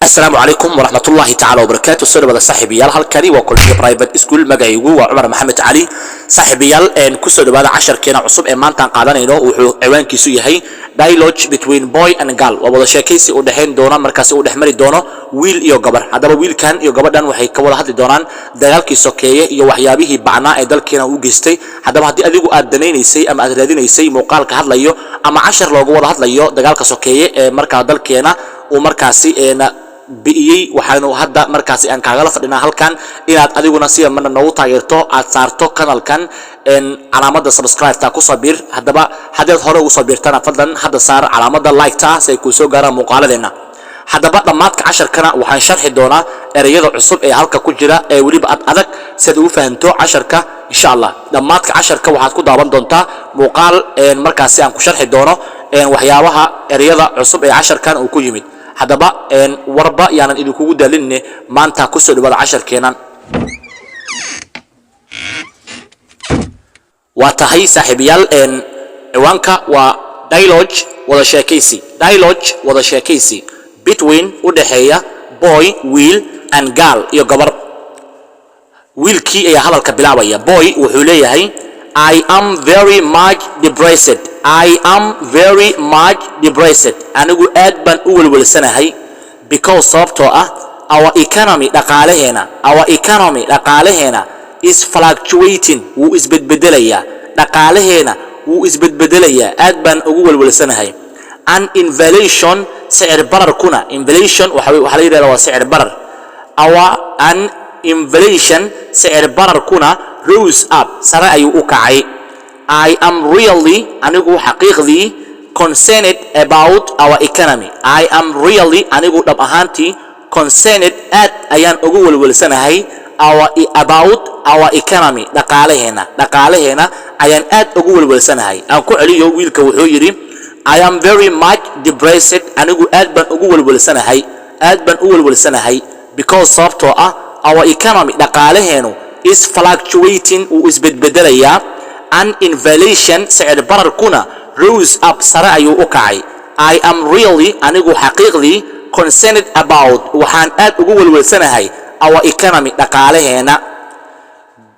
Asalaamu calaykum waraxmatullaahi tacaala wabarakaatu. Soo dhawaada, saaxiibayaal. Halkani waa Kulmiye Private School. Magacaygu waa Cumar Maxamed Cali. Saaxiibayaal, kusoo dhawaada casharkeena cusub ee maantaan qaadanayno. Wuxuu ciwaankiisu yahay "Dialogue between boy and girl". Waa wada sheekaysi u dhexayn doona, markaasi u dhex mari doono wiil iyo gabar. Haddaba wiilkan iyo gabadhan waxay ka wada hadli doonaan dagaalkii sokeeye iyo waxyaabihii bacnaa ee dalkeena uu geystay. Haddaba haddii adigu aad danaynaysay ama aad raadinaysay muuqaalka hadlayo ama cashar looga wada hadlayo dagaalka sokeeye ee markaa dalkeena uu markaasi bi'iyey, waxaanu hadda markaasi aan kaagala fadhinaa halkan inaad adiguna sida mana noogu taageerto, aad saarto kanalkan calaamada subscribe-ta, kusoo biir. Haddaba haddaad hore ugu soo biirtana, fadlan hadda saar calaamada like-ta ah si ay kuu soo gaaraan muuqaaladeenna. Haddaba dhammaadka casharkana waxaan sharxi doonaa ereyada cusub ee halka ku jira ee weliba ad adag, si aad ugu fahanto casharka, insha Allah. Dhammaadka casharka waxaad ku daawan doontaa muuqaal markaasi aan ku sharxi doono waxyaabaha ereyada cusub ee casharkan uu ku yimid. Haddaba warba yaanan idinkugu daalinne, maanta kusoo dhawaada casharkeenan. Waa tahay, saaxiibayaal, ciwaanka waa "Dialogue", wada sheekaysi. "Dialogue", wada sheekaysi, "between", u dhexeeya, "boy", wiil, "and girl", iyo gabar. Wiilkii ayaa hadalka bilaabaya. Boy wuxuu leeyahay: "I am very much depressed. I am very much depressed." Anigu aad baan u welwelsanahay. "Because", sababtoo ah, "our economy", dhaqaalaheena, "our economy", dhaqaalaheena, "is fluctuating", wuu isbedbedelayaa. Dhaqaalaheena wuu isbedbedelayaa, aad baan ugu welwelsanahay. "And inflation", sicir bararkuna. Inflation waxaa la yidhahdaa waa sicir barar. Our "and inflation", sicir bararkuna, "rose up", sare ayuu u kacay. "I am really", anigu xaqiiqdii, "concerned about our economy". "I am really", anigu dhab ahaantii, "concerned", aad ayaan ugu welwelsanahay, "our about our economy", dhaqaalaheena, dhaqaalaheena ayaan aad ugu welwelsanahay. Aan ku celiyo. Wiilka wuxuu yidhi: "I am very much depressed." Anigu aad baan ugu welwelsanahay, aad baan u welwelsanahay. "Because", sababtoo ah, "our economy", dhaqaalaheenu, "is fluctuating", wuu isbedbedelayaa. "And inflation", sicir bararkuna, "rose up", sare ayuu u kacay. "I am really", anigu xaqiiqdii, "concerned about", waxaan aad ugu welwelsanahay, "our economy", dhaqaalaheena.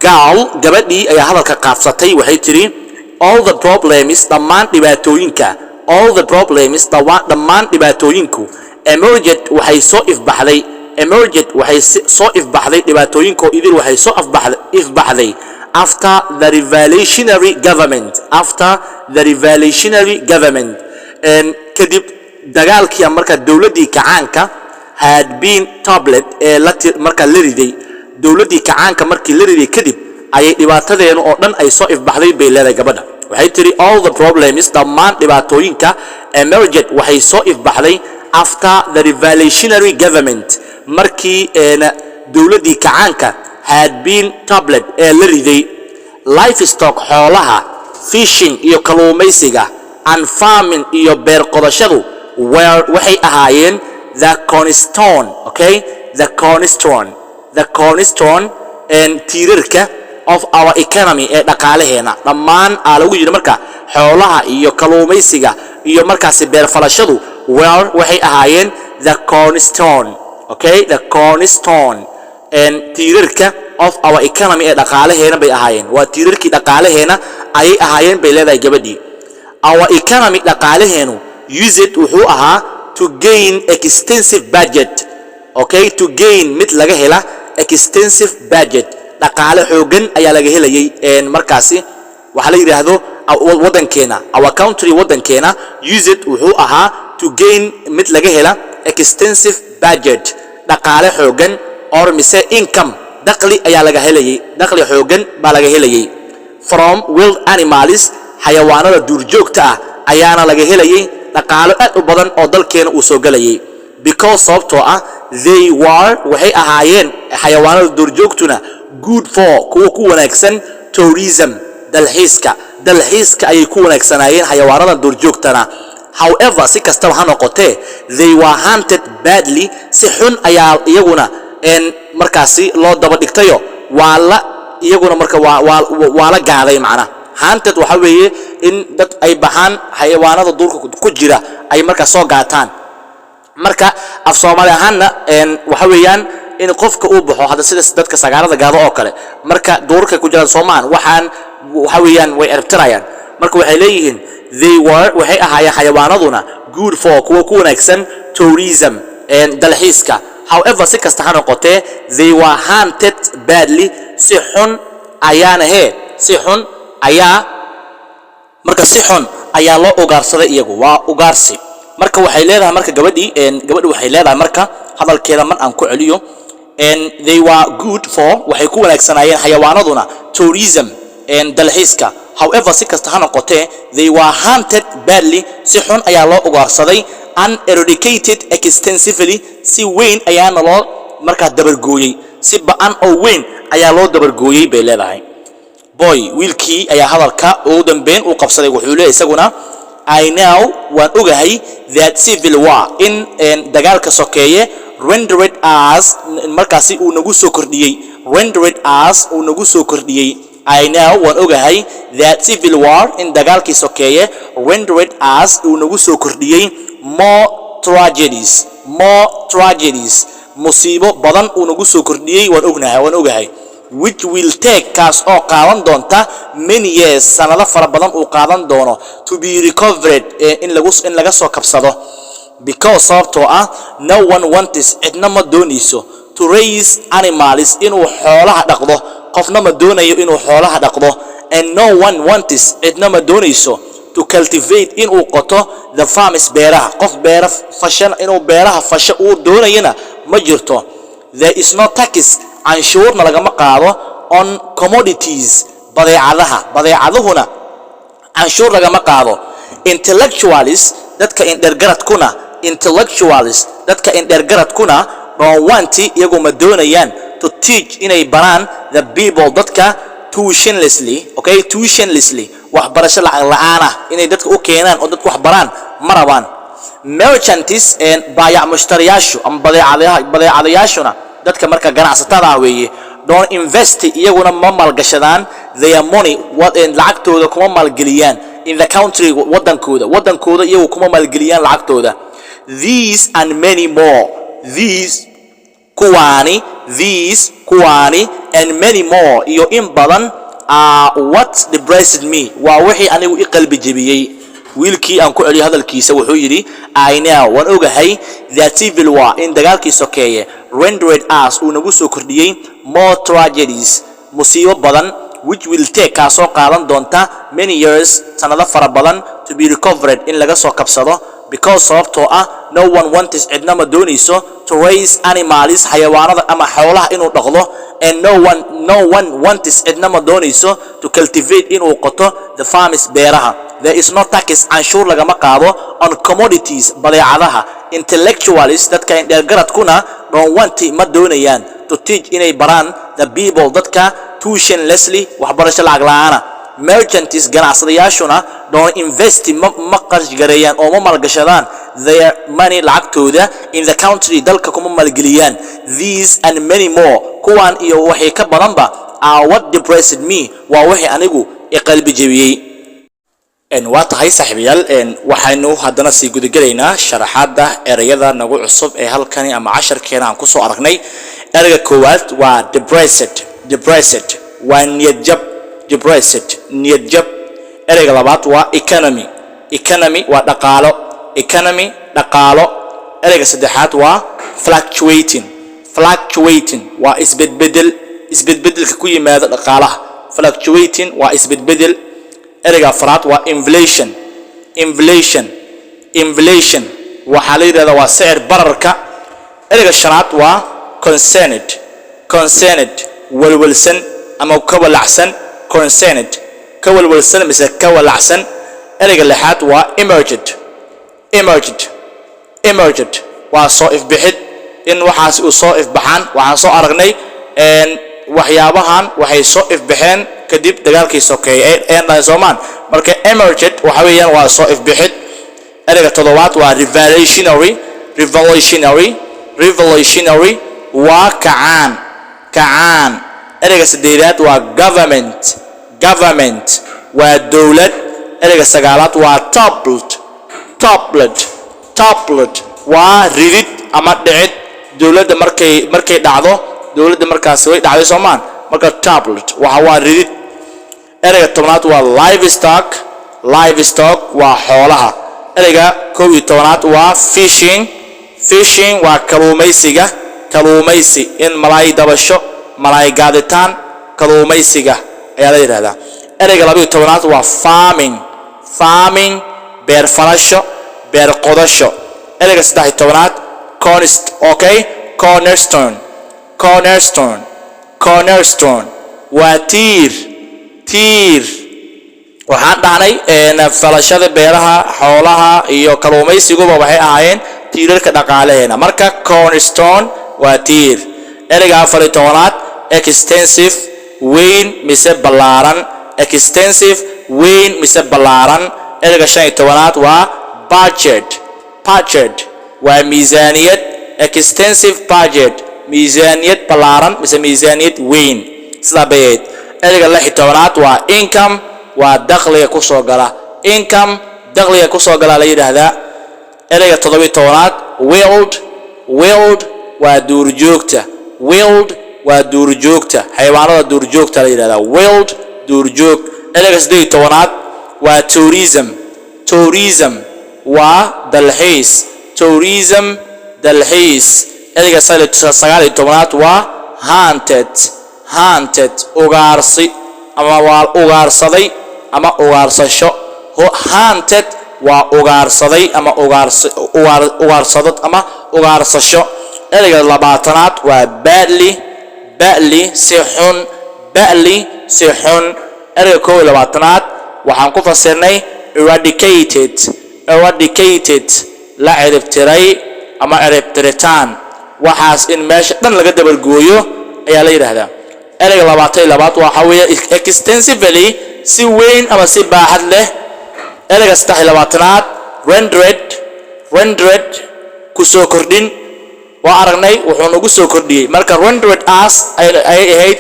Girl, gabadhii ayaa hadalka qaabsatay. Waxay tidhi: "All the problems", dhammaan dhibaatooyinka, "all the problems", dhammaan dhibaatooyinku, "emerged", waxay soo ifbaxday. "Emerged", waxay soo ifbaxday. Dhibaatooyinkoo idil waxay soo ifbaxday "after the revolutionary government". "After the revolutionary government", kadib dagaalkii marka dowladdii kacaanka, "had been toppled", ee la marka la riday. Dowladdii kacaanka markii la riday kadib ayay dhibaatadeenu oo dhan ay soo ifbaxday, bay leedahay gabadha. Waxay tidhi: "All the problems", dhammaan dhibaatooyinka, "emerged", waxay soo ifbaxday, "after the revolutionary government", markii dowladdii kacaanka, "had been toppled", ee la riday. "Livestock", xoolaha, "fishing", iyo kalluumaysiga, "and farming", iyo beer qodashadu, "were", waxay ahaayeen, "the cornerstone". Okay, "the cornerstone", "the cornerstone", and tiirarka, "of our economy", ee dhaqaalaheena dhammaan aa lagu yidhi. Marka xoolaha iyo kalluumaysiga iyo markaasi beer falashadu, "were", waxay ahaayeen, "the cornerstone". Okay, "the cornerstone", and tiirarka, "of our economy", ee dhaqaalaheena bay ahaayeen. Waa tiirarkii dhaqaalaheena ayay ahaayeen, bay leedahay gabadhii. "Our economy", dhaqaalaheenu, "used", wuxuu ahaa, "to gain extensive budget". Okay, "to gain", mid laga hela, "extensive budget", dhaqaale xoogan ayaa laga helayay. Markaasi waxaa la yidhaahdo waddankeena, "our country", waddankeena, "used", wuxuu ahaa, "to gain", mid laga hela, "extensive budget", dhaqaale xoogan, or mise "income", dakhli ayaa laga helayay, dakhli xoogan baa laga helayay, "from wild animals", xayawaanada duurjoogta ah ayaana laga helayay dhaqaalo aad u badan oo dalkeena uu soo gelayay. "Because", sababtoo ah, "they were", waxay ahaayeen xayawaanada duurjoogtuna, "good for", kuwa ku wanaagsan, "tourism", dalxiiska. Dalxiiska ayay ku wanaagsanaayeen xayawaanada duurjoogtana. "However", si kastaba ha noqotee, "they were hunted badly", si xun ayaa iyaguna markaasi loo daba dhigtayo, waa la iyaguna marka waa la gaaday. Macnaha hunted waxa weeye in dad ay baxaan, xayawaanada duurka ku jira ay markaa soo gaataan. Marka af Soomaali ahaanna waxa weeyaan in qofka uu baxo hadda sida dadka sagaarada gaado oo kale. Marka duurka ku jiraan soomaan, waxaan waxa weeyaan way erabtirayaan. Marka waxay leeyihiin they were, waxay ahaayeen xayawaanaduna, good for, kuwa ku wanaagsan, tourism, dalxiiska. However, si kasta ha noqotee, they were hunted badly, si xun ayaana hee, si xun ayaa, marka si xun ayaa loo ugaarsaday iyagu, waa ugaarsi. Marka waxay leedahay, marka gabadhii gabadhi waxay leedahay, marka hadalkeeda mar aan ku celiyo, they were good for, waxay ku wanaagsanaayeen xayawaanaduna, tourism, dalxiiska. However, si kasta ha noqotee, they were hunted badly, si xun ayaa loo ugaarsaday, and eradicated extensively, si weyn ayaana loo markaa dabargooyey, si ba'an oo weyn ayaa loo dabargooyey bay leedahay. Boy, wiilkii ayaa hadalka ugu dambeyn uu qabsaday. Wuxuu leeyahay isaguna, "I know, waan ogahay, that civil war, in dagaalka sokeeye, rendered us, markaasi uu nagu soo kordhiyey, rendered us, uu nagu soo kordhiyey. I know, waan ogahay, that civil war, in dagaalkii sokeeye, rendered us, uu nagu soo kordhiyey, more tragedies, more tragedies, musiibo badan uu nagu soo kordhiyey, waan ognahay, waan ogahay, which will take, kaas oo qaadan doonta, many years, sanado fara badan uu qaadan doono, to be recovered, in laga soo kabsado, because, sababtoo ah, no one wants, cidna ma doonayso, to raise animals, inuu xoolaha dhaqdo, qofna ma doonayo inuu xoolaha dhaqdo, and no one wants, cidna ma doonayso, to cultivate, inuu qoto, the farms, beeraha. Qof beera fashan, inuu beeraha fasho uu doonayana ma jirto. There is no tax, canshuurna lagama qaado, on commodities, badeecadaha, badeecaduhuna canshuur lagama qaado. Intellectuals, dadka indhergaradkuna, intellectuals, dadka indhergaradkuna, don't want, iyagu ma doonayaan, to teach, inay baraan, the people, dadka, tuitionlessly, okay, tuitionlessly, waxbarasho lacag la'aan ah inay dadka u keenaan oo dadku wax baraan ma rabaan. Merchants, baayac mushtariyaashu ama badeecadayaashuna, dadka marka ganacsatada ah weeye, don't invest, iyaguna ma maalgashadaan, their money, lacagtooda kuma maalgeliyaan, in the country, wadankooda, wadankooda iyagu kuma maalgeliyaan lacagtooda. These and many more, these, kuwaani, these, kuwaani, and many more, iyo in badan, are what depressed me, waa wixii anigu i qalbi jebiyey." Wiilkii aan ku celiyo hadalkiisa. Wuxuu yidhi, "I know, waan ogahay, that civil war, in dagaalkii sokeeye, rendered us, uu nagu soo kordhiyey, more tragedies, musiibo badan, which will take, kaasoo qaadan doonta, many years, sanado fara badan, to be recovered, in laga soo kabsado, because, sababtoo ah, no one wants, cidna ma doonayso, to raise animals, xayawaanada ama xoolaha inuu dhaqdo, and no one wants, cidna ma doonayso, to cultivate, inuu qoto, the farms, beeraha. There is no tax, canshuur lagama qaado, on commodities, badeecadaha. Intellectuals, dadka indheergaradkuna, don't want, ma doonayaan, to teach, inay baraan, the people, dadka, tuitionlessly, waxbarasho lacag la'aana. Merchants, ganacsadayaashuna, don't invest, ma qarash gareeyaan oo ma maalgashadaan, their money, lacagtooda, in the country, dalka kuma maalgeliyaan. These and many more, kuwan iyo waxay ka badanba, are what depressed me, waa wixii anigu i qalbi jebiyey." Waa tahay saaxiibayaal, waxaynu haddana sii gudagelaynaa sharaxaadda ereyada nagu cusub ee halkani ama casharkeena aan kusoo aragnay. Ereyga koowaad waa depressed. Depressed waa niyad jab. Depressed, niyad jab. Ereyga labaad waa economy. Economy waa dhaqaalo. Economy, dhaqaalo. Ereyga saddexaad waa fluctuating. Fluctuating waa isbedbedel, isbedbedelka ku yimaada dhaqaalaha. Fluctuating waa isbedbedel. Ereyga afraad waa inflation. Inflation, inflation waxaa la yidhahdaa waa sicir bararka. Ereyga shanaad waa concerned. Concerned, walwalsan ama ka walacsan. Concerned, ka walwalsan mise ka walacsan. Ereyga lixaad waa emerged. Emerged, emerged waa soo ifbixid, in waxaas uu soo ifbaxaan. Waxaan soo aragnay waxyaabahan waxay soo ifbaxeen kadib dagaalkii sokeeye een dhahay soomaan. Marka emerged waxa weeyaan waa soo ifbixid. Ereyga toddobaad waa revolutionary. Revolutionary, revolutionary waa kacaan, kacaan. Ereyga sideedaad waa government. Government waa dowlad. Ereyga sagaalaad waa toppled. Toppled, toppled. Waa ridid ama dhicid dowladda. Markay dhacdo dowladda, markaasi way dhacday, soomaan? Marka toppled waxa waa ridid. Ereyga 10aad waa livestock. Livestock waa xoolaha. Ereyga 11aad waa fishing. Fishing waa kaluumaysiga. Kaluumaysi, in malaay dabasho, malaay gaaditaan, kaluumaysiga ayaa la yidhahdaa. Ereyga 12aad waa farming. Farming, beer falasho, beer qodasho. Ereyga 13aad const, okay, cornerstone. Cornerstone, cornerstone waa tiir. Tiir waxaan dhahnay falashada beeraha, xoolaha iyo kaluumaysiguba waxay ahaayeen tiirarka dhaqaalaheena. Marka cornerstone waa tiir. Ereyga 14aad extensive, weyn mise ballaaran. Extensive, weyn mise ballaaran. Ereyga 15aad waa budget. Budget waa miisaaniyad. Extensive budget, miisaaniyad ballaaran mise miisaaniyad weyn, sidaa bay ahayd. Ereyga 16aad waa income, waa dakhliga kusoo gala. Income, dakhliga kusoo gala la yidhaahdaa. Ereyga 17aad wild. Wild waa duurjoogta. Wild waa duurjoogta, xayawaanada duurjoogta la yidhahdaa wild, duurjoog. Ereyga 18aad waa tourism. Tourism waa dalxiis. Tourism, dalxiis. Ereyga 19aad waa hunted. Hunted, ugaarsi ama waa ugaarsaday ama ugaarsasho. Hunted waa ugaarsaday ama ugaarsadad ama ugaarsasho. Ereyga 20aad waa badly. Badly, si xun. Badly, si xun. Ereyga 21aad waxaan ku fasirnay eradicated. Eradicated, la ciribtiray ama ciribtiritaan, waxaas in meesha dhan laga dabargooyo ayaa la yidhaahdaa. Ereyga 22aad waxa weeye extensively, si weyn ama si baaxad leh. Ereyga 23aad rendered. Rendered, ku soo kordhin. Waa aragnay wuxuu nagu soo kordhiyey. Marka rendered us ayay ahayd,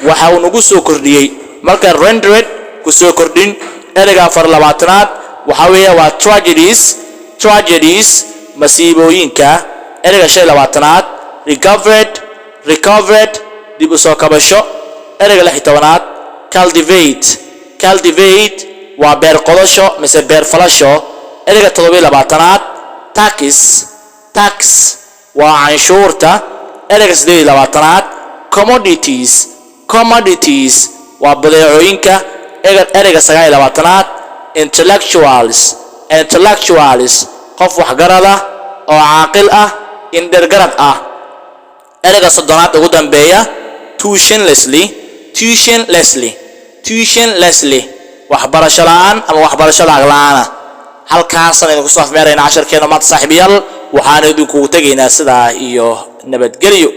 waxa uu nagu soo kordhiyey. Marka rendered, ku soo kordhin. Ereyga 24aad waxa weeye waa tragedies. Tragedies, masiibooyinka. Ereyga 25aad recovered. Recovered, dib u soo kabasho. Ereyga 16aad cultivate. Cultivate waa beer qodasho mise beer falasho. Ereyga 27aad tax. Tax waa canshuurta. Ereyga 28aad commodities. Commodities waa badeecooyinka. Ereyga 29aad intellectuals. Intellectuals, qof waxgarada oo caaqil ah, indhergarad ah. Ereyga 30aad ugu dambeeya tuitionlessly. Tuitionlessly, tuitionlessly, waxbarasho la'aan ama waxbarasho lacag la'aana. Halkaasaan idinku soo afmeerayna casharkeena maanta, saaxiibayaal. Waxaan idinkugu tegaynaa sidaa iyo nabadgelyo.